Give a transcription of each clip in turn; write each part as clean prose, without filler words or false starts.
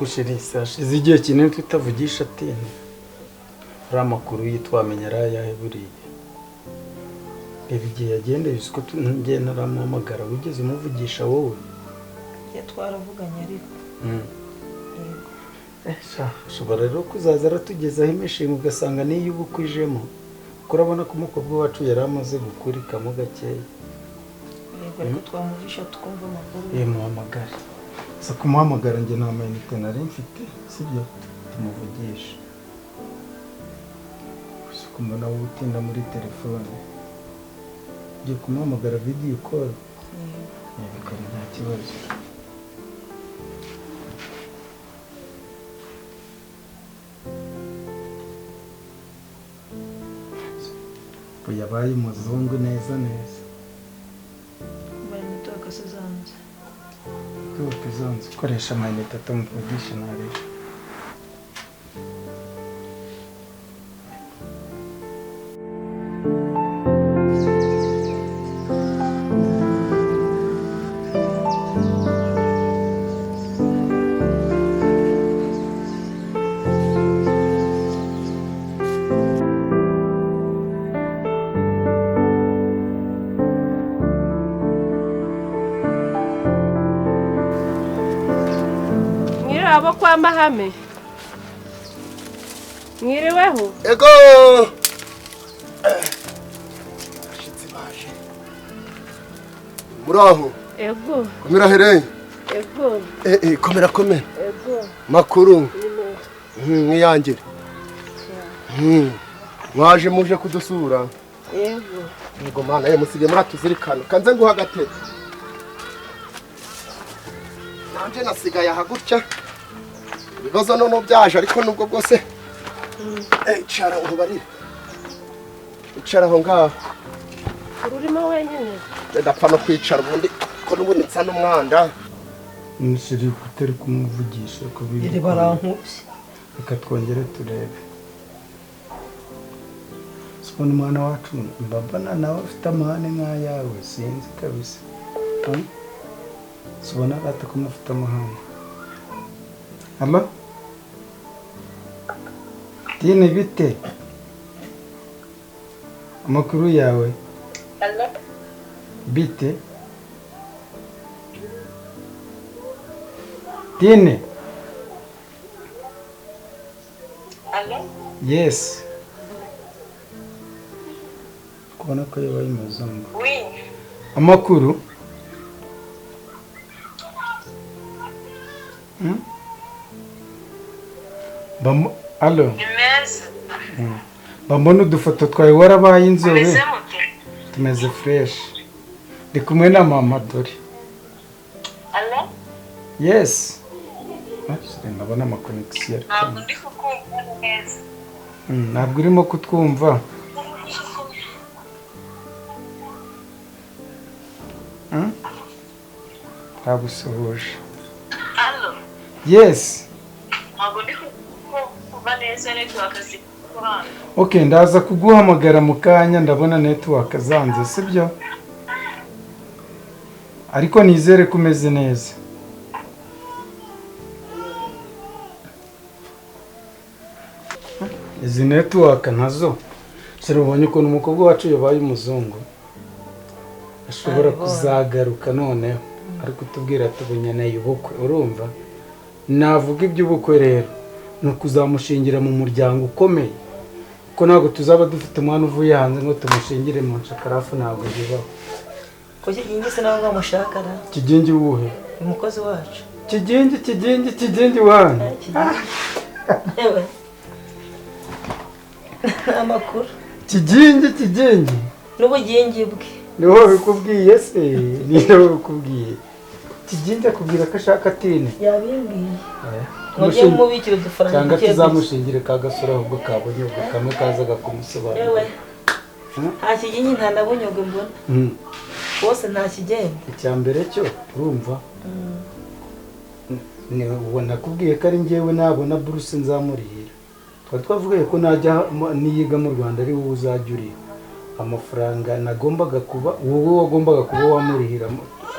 Ariko chérie, hashize igihe kinini tutavugisha Tine. Uriya makuru yitwamenya ari ayahe buriya? Reba igihe yagendeye, uzi ko njye ntaramuhamagara, wigeze umuvugisha wowe? Ya twaravuganye ariko. Yego. Ashobora rero kuzaza aratugezaho imishinga ugasanga niyo ubukwe ijemo, kuko urabona ko umukobwa wacu yari amaze gukurikamo gakeya. Yego, ariko twamuvugisha tukumva amakuru. Ye muhamagare. Gusa kumuhamagara njye nta mayinite nari mfite, sibyo? Tumuvugishe. Gusa ukumva nawe utinda muri telefone. Ugiye kumuhamagara video call. Yabikora nta kibazo. Ubu yabaye umuzungu neza neza. Bari network se zanze. Network zanze, koresha amayinite tumuvugishe narebe. Abo kwa Mahame mwiriweho? Ego ashitsi baje muraho. Ego komera hereye. Ego komera komera. Ego makuru mwiyangire. Mwaje muje kudusura. Ego yego mana ye musige muratuzirikana kanze nguha agatebe. Nanje nasigaye aha gutya ibibazo none byaje ariko nubwo bwose icara urubarire, icara aho ngaho ururimo wenyine ndapfa no kwicara ubundi ko n'ubundi nsa n'umwanda. Nshiri kutari kumuvugisha ko biri barankubye. Reka twongere turebe. Sibona umwana wacu mbabana nawe afite amahane nk'ayawe, sinzi kabisa. Sibona rata ko mufite amahane. Allo? Tine bite? Amakuru yawe? Allo? Bite? Tine? Allo? Yes. Kubona ko yabaye umuzungu. Oui. Amakuru? Allo? Bambona udufoto twawe warabaye inzobe. Tumeze fresh. Ndi kumwe na mama dore. Allo? Yes. Ndabona ama connection. Ntabwo ndi kukumva neza. Ntabwo urimo kutwumva. Ntagusuhuje. Allo? Yes. Ntabwo ndi kukumva neza, network zikuhanga. Okay, ndaza kuguhamagara mu kanya, ndabona network zanze, sibyo? Ariko nizere ko umeze neza. Izi network nazo sirubonye ukuntu umukobwa wacu yabaye umuzungu. Ashobora kuzagaruka noneho ariko tubwira tubunyeneye ubukwe, urumva? Navuga iby'ubukwe rero ni kuzamushingira mu muryango ukomeye, kuko ntabwo tuzaba dufite umwana uvuye hanze ngo tumushingire mu nshakarafu, ntabwo bibaho. Ko Kigingi se nawe mwamushakara? Kigingi wuhe? Umukozi wacu. Kigingi Kigingi Kigingi wanyu. Ewe. Amakuru. Kigingi Kigingi. N'ubugingi bwe. Niho bikubwiye se? Niho bikubwiye. Kigingi akubwira ko ashaka Tine. Yabimbwiye. Mujye mubikira udufaranga cyangwa tuzamushingire ka gasura ahubwo kabonyobwe kamwe kazaga kumusobanurira. Ewe. Nta Kigingi nta nabonyobwe mbona. Bose nta kigenda. Icya mbere cyo urumva? Ni ubona nakubwiye ko ari njyewe nabona Bruce nzamurihira. Twari twavugaye ko najya niyiga mu Rwanda ari wowe uzajya uriha. Amafaranga nagombaga kuba wowe wagombaga kuba wamurihira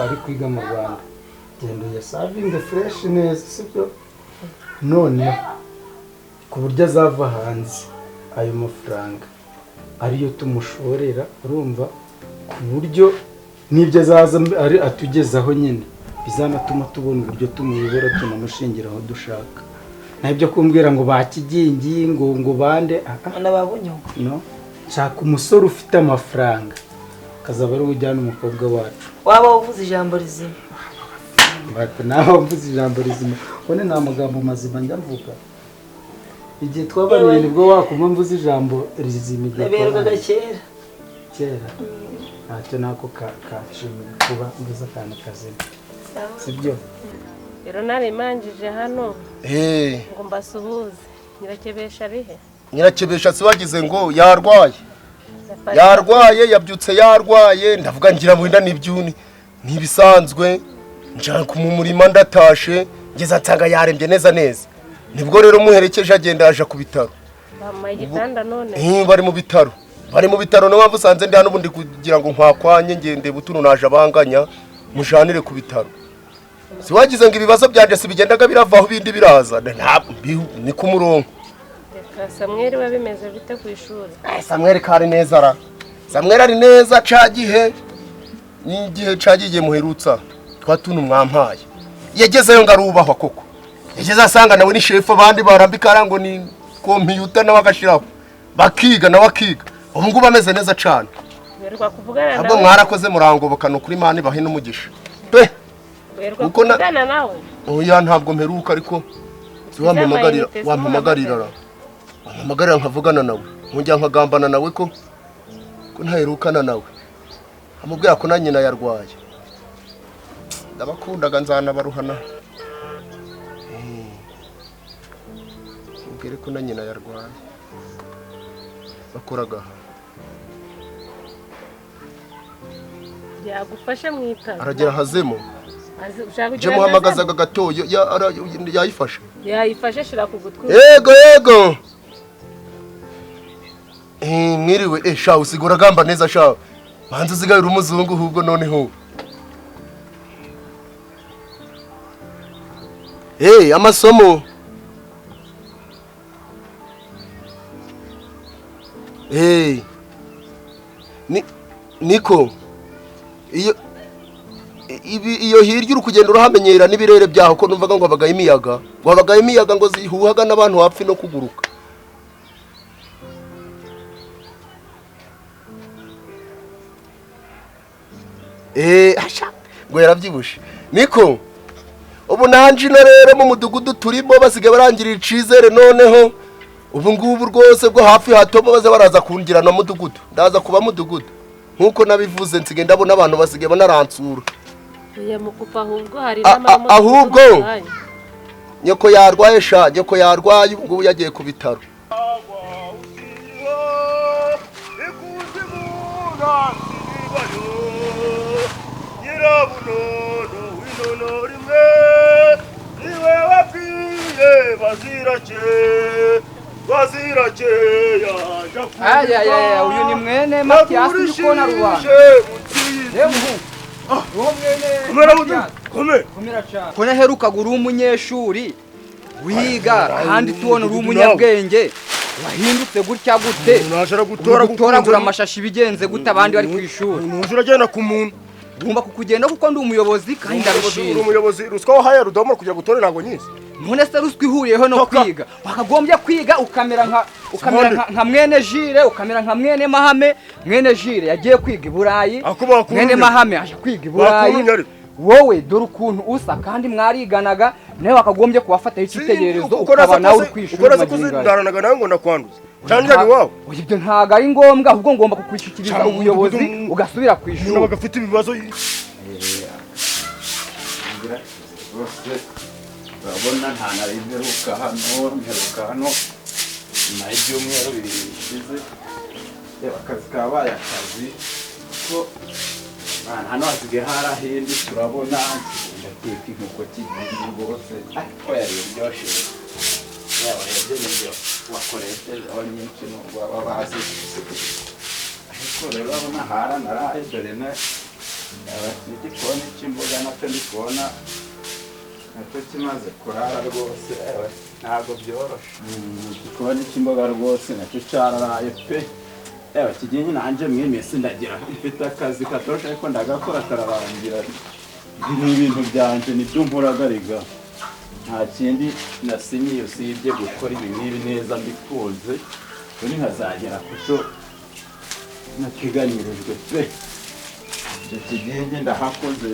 ari kwiga mu Rwanda. Genda uyasavinge fresh neza, sibyo? Noneho ku buryo azava hanze ayo mafaranga ariyo tumushorera, urumva, ku buryo n'ibyo azaza ari atugezaho nyine bizanatuma tubona uburyo tumuyobora tunamushingira aho dushaka. Ntabyo kumbwira ngo bakigingi ngo bande n'ababunyongo. No, nshaka umusore ufite amafaranga kazaba ari ujyana umukobwa wacu. Waba uvuze ijambo rizima. Bati nawe mvuze ijambo rizima. One nta magambo mazima njya mvuga. Igihe twabaniye nibwo wakumva mvuze ijambo rizima igihe naberukaga kera. Kera. Ntacyo nako kashimira kuba mvuze akantu kazima. Sibyo? Rero narimanjije hano. Ngo mbasuhuze. Nyirakebesha bihe? Nyirakebesha se wagize ngo yarwaye. Yarwaye yabyutse yarwaye ndavuga ngira wenda nibyuni ntibisanzwe nja ku murima ndatashe ngeza nsanga yarembye neza neza. Nibwo rero muherekeje agenda aje ku bitaro. Bamaye igitanda none. Bari mu bitaro. Bari mu bitaro no mpamvu sanze ndi hano ubundi kugira ngo nkwakwanye ngende butuno naje abanganya mujanire ku bitaro. Si wagize ngo ibibazo byanje si bigendaga biravaho bindi biraza ni ku murongo. Samweli we bimeze bite ku ishuri? Samweli kari neza ra. Samweli ari neza cagihe n'igihe cagiye muherutsa twatuntu mwampaye. Yagezeyo ngarubahwa koko. Yageze asanga nawe ni chef abandi barambika ngo ni computer nawe agashiraho. Bakiga nawe akiga. Ubu ngubu ameze neza cyane. Werwa kuvugana nawe. Ahubwo mwarakoze murangoboka no kuri mani bahe n'umugisha. Pe. Werwa kuvugana nawe. Oya ntabwo mperuka ariko wampamagarira wampamagarira. Wampamagarira nkavugana nawe. Nkujya nkagambana nawe ko ntaherukana nawe. Amubwira ko na nyina yarwaye. Ndabakundaga nzana baruhana. Ubwire ko na nyina yarwaye. Bakoraga. Yagufashe mwita. Aragera hazemo. Je muhamagazaga gato yayifashe. Yayifashe shira ku gutwi. Yego yego. Mwiriwe sha usigura gamba neza sha. Banze usigaye uri umuzungu hubwo noneho. Amasomo. Niko iyo iyo hirya uri kugenda urahamenyera n'ibirere byaho ko numvaga ngo abagaye imiyaga ngo abagaye imiyaga ngo zihuhaga n'abantu hapfi no kuguruka. Asha ngo yarabyibushe. Niko ubu nanje no rero mu mudugudu turimo basigaye barangirira icizere noneho ubu ngubu rwose bwo hafi hatomo baze baraza kungira na mudugudu ndaza kuba mudugudu nkuko nabivuze nsige ndabona abantu basigaye banaransura. Ya mukupa ahubwo hari n'amama ahubwo nyoko yarwaye sha nyoko yarwaye ubu yagiye ku bitaro. Aya uyu ni mwene Matiyasi ndikona rubanda. Ko naherukaga uri umunyeshuri wiga kandi tubona uri umunyabwenge wahindutse gutya gute gutoragura amashashi bigenze gute abandi bari ku ishuri. Uragenda ku muntu ngomba kukugenda kuko ndi umuyobozi kandi ndabishinzwe. Uri umuyobozi ruswa wahaye rudomo kugira gutore ntabwo nyizi. None se ruswa ihuriyeho no kwiga? Wakagombye kwiga ukamera nka mwene Jire, ukamera nka mwene Mahame. Mwene Jire yagiye kwiga i Burayi, mwene Mahame aje kwiga i Burayi. Wowe dore ukuntu usa kandi mwariganaga nawe wakagombye kubafataho icyitegererezo ukaba nawe uri kwishuri. Ukora kuzindaranaga nawe ngo ndakwanduza cyane iwawe. Ibyo ntago ari ngombwa ahubwo ngomba kukwishyikiriza ubuyobozi ugasubira ku ishuri. Umuntu agafite ibibazo urabona nta nari mperuka hano nyuma y'ibyumweru bibiri bishize. Reba akazi kabaye akazi ko hano hasigaye harahindutse turabona ndateka inkoko kigiye rwose ariko yari iryoshye. Yaba yarebye n'ibyo wakoresheje aho nyinshi n'ubwo baba bazi ariko rero urabona haranaraye dore n'igikoni cy'imboga nacyo ndi kubona Nacyo kimaze kurara rwose, ewe ntabwo byoroshe. Igikoni cy'imboga rwose nacyo cyararaye pe. Ewe kigingi nanjye mwimye sindagira, mfite akazi katoroshe ariko ndagakora kararangira. Ni ibintu byanje nibyo nkoragariga, nta kindi nasinyiye usibye gukora ibi n'ibi neza mbikunze, ubundi nkazagera ku cyo nateganyirijwe pe. Icyo kigingi ndahakoze,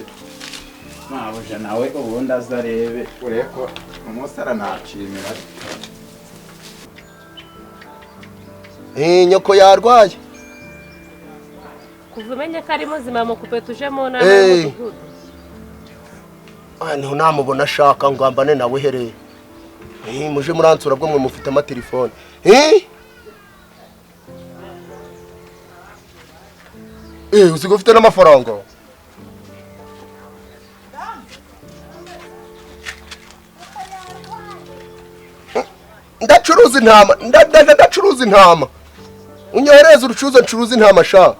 mabuja nawe ubundi azarebe urebe ko umunsi aranashimira. Nyoko yarwaye. Kuva umenye ko ari muzima mukupe tuje mu nama y'umudugudu. Niho namubona ashaka ngo ambane nawe hereye. Muje muransura bwo mwe mufite amatelefone. Usigaye ufite n'amafaranga. Ndacuruza intama, ndacuruza intama. Unyohereze urucuruza ncuruza intama sha.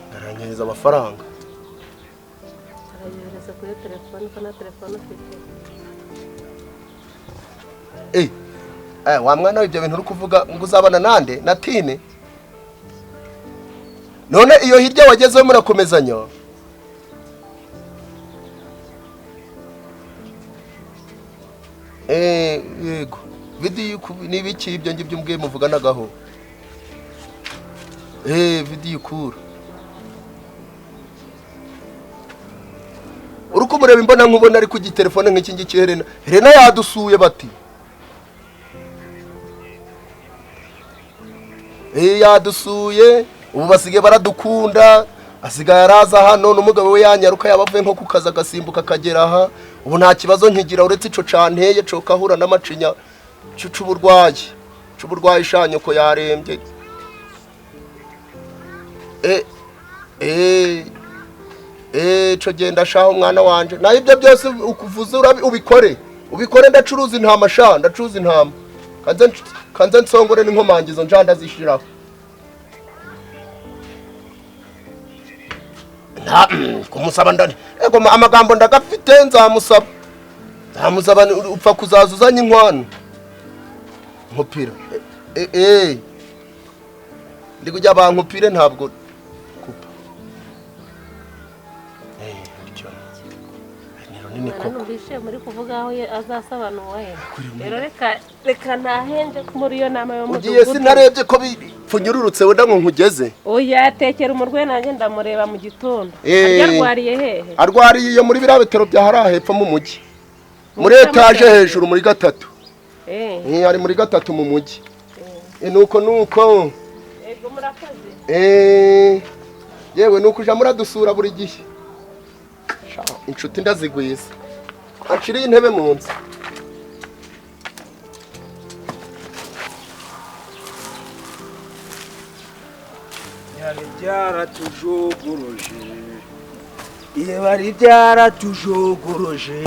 Ndaranyereza amafaranga. Arayohereza kuri telefone ko na telefone ufite. Wa mwana ibyo bintu uri kuvuga ngo uzabana nande na Tine? None iyo hirya wagezeho murakomezanya? Yego. Video ni biki ibyo ngibyo mbwiye muvuganagaho? Video kura. Uruko mureba imbona nkubona ari ku gitelefone nk'iki ngiki Helena. Helena yadusuye bati. Yadusuye, ubu basigaye baradukunda, asigaye araza hano n'umugabo we yanyaruka yabavuye nko kukaza agasimbuka akagera aha. Ubu nta kibazo nkigira uretse ico canteye co kahura n'amacinya c'uburwayi. C'uburwayi shanyo ko yarembye. Co genda shaho mwana wanje. Naho ibyo byose ukuvuze ubikore. Ubikore ndacuruza intama sha, ndacuruza intama. Kanze nsongore n'inkomangizo njanda zishiraho. Kumusaba ndani. Ego amagambo ndagafite nzamusaba. Nzamusaba upfa kuzazuzanya inkwano. Nkupira. Ndi kujya bankupire ntabwo kupa. Ni koko. Numvise muri kuvuga aho azasaba nuwahe. Rero reka ntahenje muri iyo nama yo mudugudu. Ugiye sinarebye ko bipfunyururutse wenda ngo nkugeze. Oya tekera umurwe nanjye ndamureba mu gitondo. Arwariye hehe? Arwariye iyo muri biriya bitaro bya hariya hepfo mu mujyi. Muri etaje hejuru muri 3. Ari muri 3 mu mujyi. Nuko nuko. Ego murakoze. Yewe nuko uja muradusura buri gihe. Inshuti ndazigwiza. Aciriye intebe mu nzu. Yari byaratujogoroje. Iyo bari byaratujogoroje.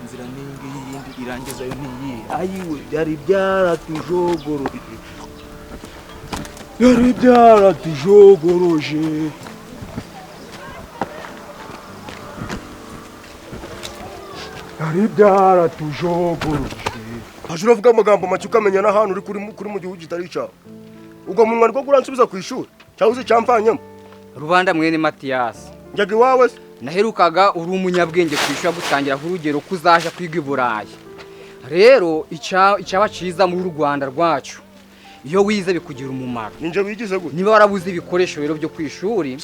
Inzira ningi yindi irangizayo niyi. Ayiwe byari byaratujogoroje. Byari byaratujogoroje. Byari byaratujogoroje. Aje uravuga amagambo make ukamenya n'ahantu uri kuri mu gihugu kitari cyawe. Ubwo munwa rwo guransubiza ku ishuri cyangwa uzi cyamfanyemo. Rubanda mwene Matiyasi. Njyaga iwawe se? Naherukaga uri umunyabwenge ku ishuri gutangira urugero kuzaja kwiga i Burayi. Rero icyaba ciza muri Rwanda rwacu iyo wize bikugira umumaro. Ninje wigize gute? Niba warabuze ibikoresho rero byo ku ishuri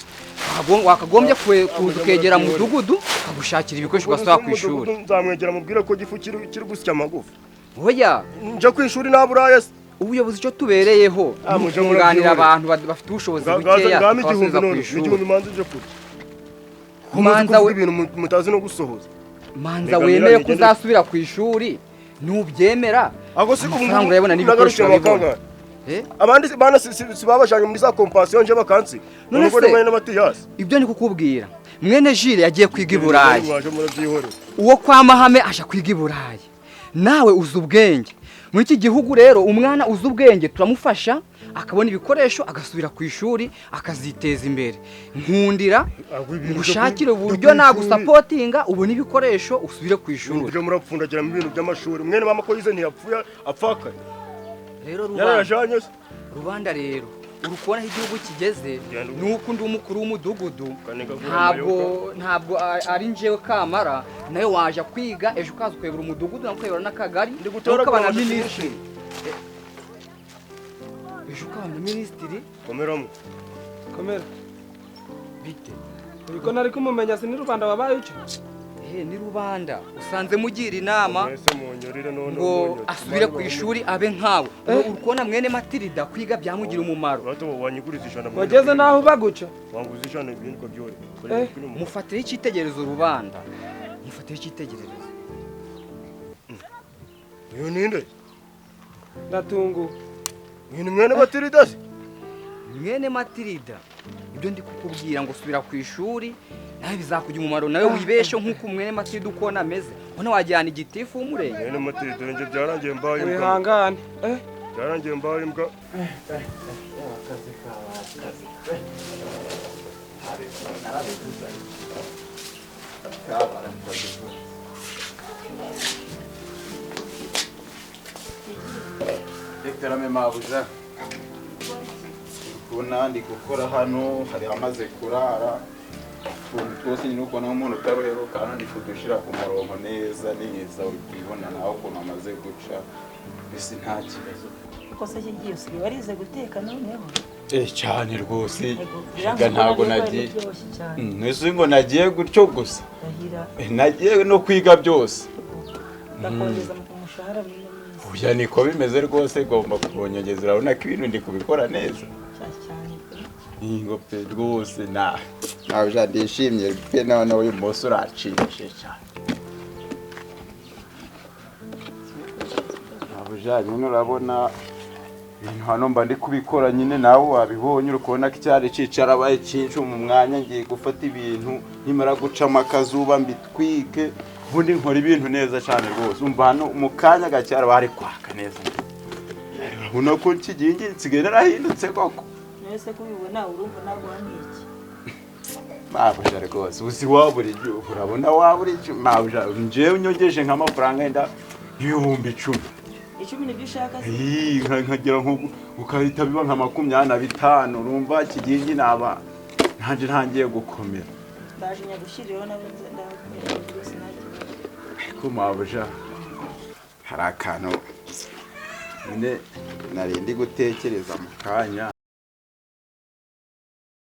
wakagombye kuza ukegera mu mudugudu akagushakira ibikoresho ugasaba ku ishuri. Nzamwegera mubwire ko gifu kiri gusya amagufa. Oya nje ku ishuri naburaye se. Ubuyobozi cyo tubereyeho kunganira abantu bafite ubushobozi bukeya bakabasubiza ku ishuri. Manza we ibintu mutazi no gusohoza. Manza wemere kuzasubira ku ishuri nubyemera. Ago si amafaranga urayabona n'ibikoresho urabibona. Abandi bana si babashanye muri za compassion nje bakansi. None se mwene Matiyasi. Ibyo ni kukubwira. Mwene Jire yagiye kwiga i Burayi. Uwo kwa Mahame aje kwiga i Burayi. Nawe uzi ubwenge. Muri iki gihugu rero umwana uzi ubwenge turamufasha akabona ibikoresho, agasubira ku ishuri, akaziteza imbere. Nkundira ngushakire uburyo nagusapotinga, ubone ibikoresho usubire ku ishuri. Ibyo murapfundagiramo ibintu by'amashuri, mwene mama ko yize ntiyapfuye apfakaye. Rero yarayajanye se. Rubanda rero, uri kubona aho igihugu kigeze, nuko undi umukuru w'umudugudu ntabwo ari njyewe kamara, nawe waje kwiga ejo ukaza ukayobora umudugudu nawe ukayobora n'akagari, ukaba na minisitiri, ejo ukaba na minisitiri. Komeramo komera bite? Uriko nari kumumenya si ni rubanda wabaye uco? Ni rubanda usanze mugira inama ngo asubire ku ishuri abe nkawe. Uri kubona mwene Matilda kwiga byamugira umumaro. Wageze naho ubaguca mufatire icyitegererezo rubanda, mufatire icyitegererezo. Uyu ninde? Ndatungu. Uyu ni mwene Matilda se? Mwene Matilda, ibyo ndi kukubwira ngo subira ku ishuri nawe bizakugira umumaro, nawe wibeshe nk'uko mwene Matilda uko ameze. Ubona wajyana igitifu w'umurenge. Mwene Matilda nje byarangiye mbaye imbwa. Wihangane. Byarangiye mbaye imbwa. Akazi kawe akazi. Reka mabuja. Kubona ndi gukora hano hari amaze kurara utuntu twose nyine uko naho umuntu utaruheruka hano ndi kudushira ku murongo neza neza, ubibona nawe ukuntu amaze guca mbese nta kibazo. Uko se kigiye usigaye warize guteka noneho? Cyane rwose, ntabwo nagiye nese ngo nagiye gutyo gusa, nagiye no kwiga byose. Ndakongeza umushahara muri ino minsi. Oya niko bimeze rwose, ngomba kubonyongeza, urabona ko ibintu ndi kubikora neza. Ingo pe rwose na nawe ndishimye pe, none uyu munsi uracishije cyane. Nabuja nyine urabona ibintu hano mba ndi kubikora nyine, nawe wabibonye uri kubona ko icyari cicara abaye cyinshi mu mwanya. Ngiye gufata ibintu nimara gucamo akazuba mbitwike, ubundi nkora ibintu neza cyane rwose. Umva hano mu kanya gacyara bari kwaka neza, urabona ko kigingi nsigaye narahindutse koko. Nese kubibona urumva naguha nk'iki? Mabuja rwose uzi wabura igihe, urabona wabura icyo mabuja. Njyewe unyongeje nk'amafaranga yenda 10,000. 10 nibyo ushaka se? Nkagira nko ukahita biba nka 25. Urumva kigingi naba ntangiye ntangiye gukomera. Ndaje nyagushyirireho nawe ndakomera rwose nta kibazo. Ariko mabuja hari akantu nyine nari ndi gutekereza mu kanya.